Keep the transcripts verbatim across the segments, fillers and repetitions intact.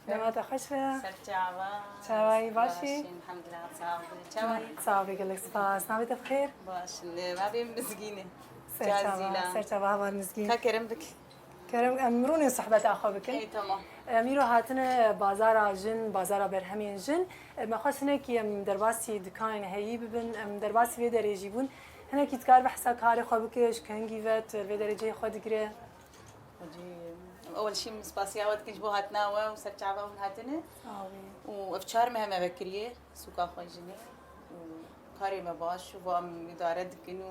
Dema te xweş be. Ser çava. Çawayî, baş î? Baş, elhamdulillah, sağ ol. Çawayî? Sağ ol, gelek spas. Navê te bi xêr? Baş, navê Mizgîn e. Ser çava, Cazîla. Ser çava, heval Mizgîn. Ka kerem bik. Kerem, em rûnê sohbeta xwe bikin. Ey, tamam. Em îro hatine bazara jin, bazara berhemên jin. Em xwest hinekî em derbasî dikanên heyî bibin, em derbasî vê derê jî bûn. Hinekî dikar behsa karê xwe bike, ji kengî ve tu vê derê cihê xwe digire. Hocî, em ewel şîm spasiya we dikin ji bo hatina we û ser çava hûn hatine. Sağ olun. Û ev çar meh me vekiriye, sûka xwe jinê. Û karê me baş û va em îdare dikin û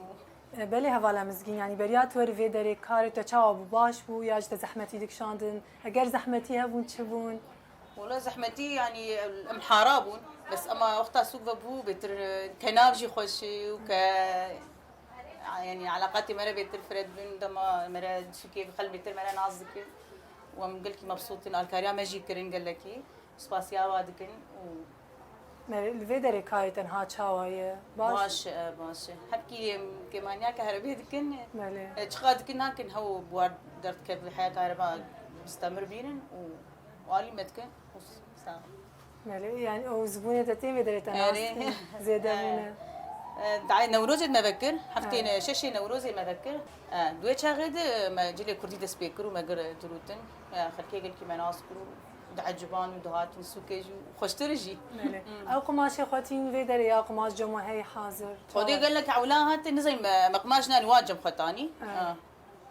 E, belê hevala Mizgîn, yanî beriya tu werî vê derê karê te çawa bû, baş bû ya ji te zehmetî dikişandin? Eger zehmetî hebûn, çi bûn? Wala zehmetî, yanî em hara bûn. Bes ema wexta sûk ve bû, bêtir, e, kenav jî xweş û ke, yanî eleqatê me re bêtir fred bin, dema me re sûkê xel bêtir me re nas dikin. Û em gelkî mebsût in, alkariya me jî kirin gelekî. Spasiya wa dikin û Me li vê derê karê tenha çawa ye? Baş? Baş e, baş e. Hepkî kêmaniya ke herebê dikin, Belê. E, çiqa dikin nakin hew buhar derdikeve heya kareba mistemir bînin û alî me dikin û sağ ol. Belê, yani o zibûnê te tên vê derê te Erê. nas zêde E, bûne. E, dayê Newrozê me vekir, heftê Evet. ne-, şeşê Newrozê me vekir. E, duê çaxê de me cilê kurdî dest pê kir û me gir dirûtin. E, xelkê gelkî me nas kir û dieciban û dihatin sûkê jî û xweştir jî. Belê. Hmm. Ew qumaşê xwe tîn vê derê ya qumaş cem we hey hazir? Xwedê Çawa? Gelek ewla hate, nizeyim me, me qumaş nanî wan cem xwe tanî. Evet. Ha.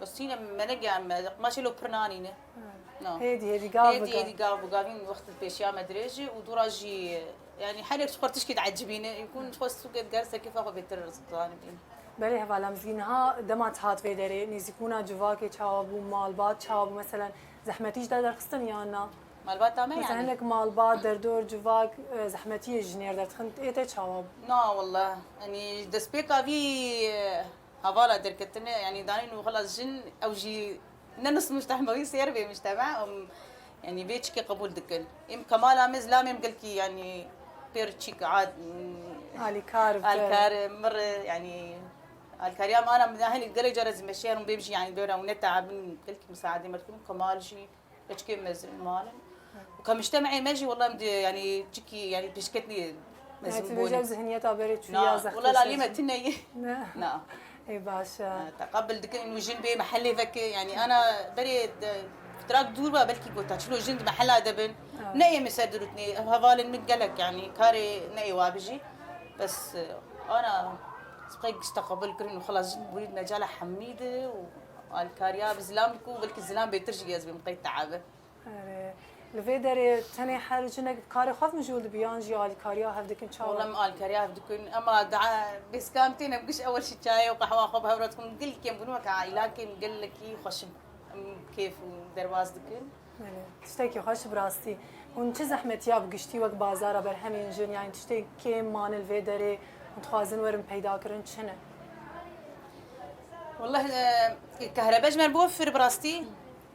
Bes tîne me nege em, me qumaşê lo pir nanîne. Evet. Na. Hêdî, hêdî, gav bi Hêdî, gav. Hêdî, gav bi gavîn wextin pêşiya me dirêj e û dûra jî, yanî her yek ji xwe tişkî diecibîne. Yekûn ji xwe sûkê diger ser kêfa xwe bêtir zanibîn. Belê hevala Mizgîn, niha dema tu hat vê derê, nêzîkbûna civakê çawa bû, malbat çawa bû, meselen zehmetî ji te derxistin yan na? Malbata me Mesela yanî? Hinek malbat, derdor, civak, e, zehmetiyê ji nêr derdixin, ê te çawa bû? Na, wallah, yanî destpêka vî, e, hevala derketine, yanî danîn û xelas jin, ew jî ne nisf mujtehma wî sêr bê mujtema, em, yanî vê çikê qebûl dikin. Em kemala me, zilamê em gelkî, yanî pêr çîk ad, Alîkar bi te. Alkar, mir, yanî alkariya me ana, min hinî gelek cara zî meşerin bêm jî, yanî dora û ne teabin, gelkî misaadê me dikin, kemal jî, keçikê mezin malin. Û ka mujtemê me jî, wallah, em di, yanî çikî, yanî pêşketinê Yani mezin tu bûne. Bêje zihniyeta berê çûya Na, zextê wallah, lalê me tine ye. Ne. Na. Ê baş e. Ha, teqabil dikin û jin bê mehellê veke, yanî ana berê de, trak dûr ba, belkî gota çilo jin di mehella de bin. Evet. Ne yê min ser dirûtnê, ev hevalên min gelek, yanî karê ne ê wa bijî. Bes, e, ana, spek işte qebul kirin û xelas jin bûrî di mecala hemî de û alkariya bi zilam diku, belkî zilam bêtir jî ez bêm qey teabe. Erê, li vê derê tenê her jinek bi karê xwe mijûl dibe yan jî alîkariya hev dikin çawa? Wala em alîkariya hev dikin, ema daha bêskam tên em giş ewel şî çayê û qehwa xwe bi hev re dikin. Gelkêm bûn weke aîlakêm gelekî xweş in. Em kêf û derbas dikin. Belê. Tiştekî xweş bi rastî. Hûn çi zehmetiya bi giştî wek bazara berhemên jin, yanî tiştê kêm mane li vê derê hûn dixwazin werin peydakirin çi ne? Wallah, e, kehrebe ji me re biwefir bi rastî.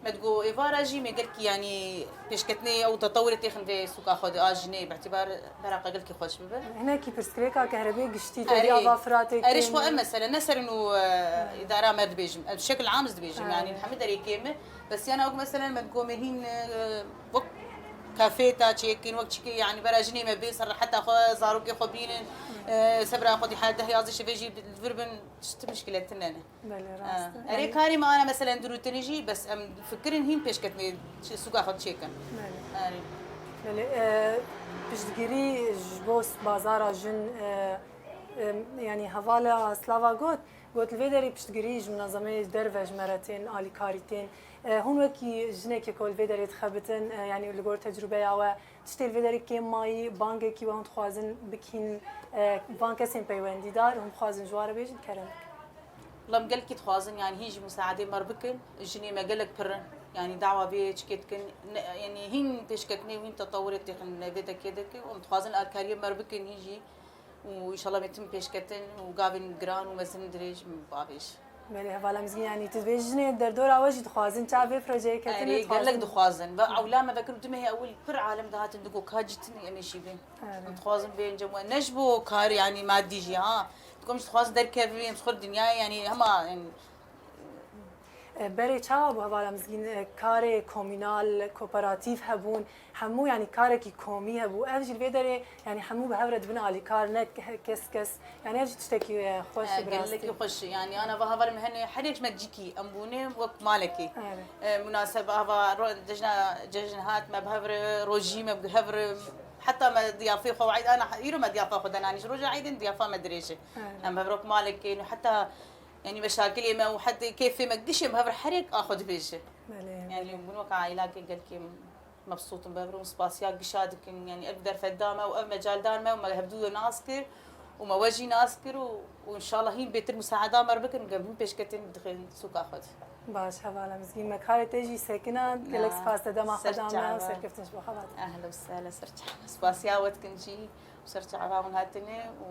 Me digo êvara jî me gelkî, yanî pêşketinê ew tetewirê têxin vê sûka xwe de a jinê, bi îtîbar beraqa gelkî xweş bibe. Hinekî pirsgirêka kehrebê giştî Erê, tevî ava Firatê erê ji xwe kêm e. Ev mesele, ne ser û, e, îdara me dibêjim. Ev şekil am ez dibêjim, Ha. yanî hemî derê kêm e. Bes yana wek meselen me digo me hîn, e, wek kafê ta çêkin, wek çikê, yanî bera jinê me bê ser reheta xwe, zarokê xwe bînin, e, sebra xwe dî hal deh yazdeh şevê jî li vir bin, tişt muşkile tune ne. Belê, Ha, rast e. Erê, Yani karê me ana meselen dirûtinê jî, bes em fikirin hîn pêşketinê çi, sûka xwe çêkin. Belê. Erê. Belê, e, piştgirî ji bo bazara jin, e, e, yani hevala Slava got, got li vê derê piştgirî ji munezemeyê derve ji me re tên, alîkarî tên. E, hûn wekî jinekê ku li vê derê dixebitin, e, yani li gor tecrûbeya we, tiştê li vê derê kêm mayî, bangekî we hûn dixwazin bikîn, e, van kesên peywendîdar, hûn dixwazin ji wan re bêjin, kerem bikin. Wela em gelkî dixwazin, yanî hîn jî musaadê me re bikin. Jinê me gelek pir in. Yanî dawa vê çikê dikin. Ne, yanî hîn pêşketinê û hîn tetewirê têxin vê dekê de ke. Em dixwazin alkariyê me re bikin hîn jî. Û înşallah em ê tim pêşketin û gavên giran û mezin dirêj bavêj. Belê, hevala Mizgîn, yanî tu dibêjî jinê derdora we jî dixwazin, ça vê projeyê ketin Erê, dixwazin. Gelek dixwazin. Ve ewla me vekir û du mehê ewil pir alem dihatin digo ka cîtin em ê şî bên. Erê. Em dixwazin bên cem we. Ne ji bo kar, yanî madî jî ha. Dikom jî dixwazin derkevin, em ji xwe dinyayê, yanî hema, yanî. Berê çawa bû hevala Mizgîn, e, karê komînal, kooperatîf hebûn, hemû, yanî, karekî komî hebû. Ev jî li vê derê, yanî, hemû bi hev re dibin alîkar, ne ke-, kes kes. Yanî, ev jî tiştekî, e, xweş e, bi rastî. Gelekî xweş e. Yanî, ana va hevalên me hene, her yek ji me cîkî em bûne wek malekî. Evet. E, munasebe ava ro-, cejna, cejn hat me bi hev re, rojî me bi hev re, heta me diyafê xwe û eyd, ana îro me diyafa xwe denanî. Ji roja eydên diyafa me dirêj e. Evet. Em bi hev re wek malekî, heta, yanî, meşakilê me û hetê kêfê me gişê me hev re her yek a xwe dibêje. Belê, yanî, belê. Bûn wek aîlakê gelkê mebsût in bi hev re û spasiya gişa dikin. Yanî, ev derfet da me û ev mecal dan me û me hevdû nas kir û me we jî nas kir û, û înşallah hîn bêtir musaeda me re bikin, em hîn pêşketin dixin sûka xwe de. Baş, hevala Mizgîn, me karê te jî sekinan, gelek spas te dema xwe da me û serkeftin ji bo xebat. Ehlen û sehlen, ser çava. Spasiya we dikin jî û ser çava hûn hatine û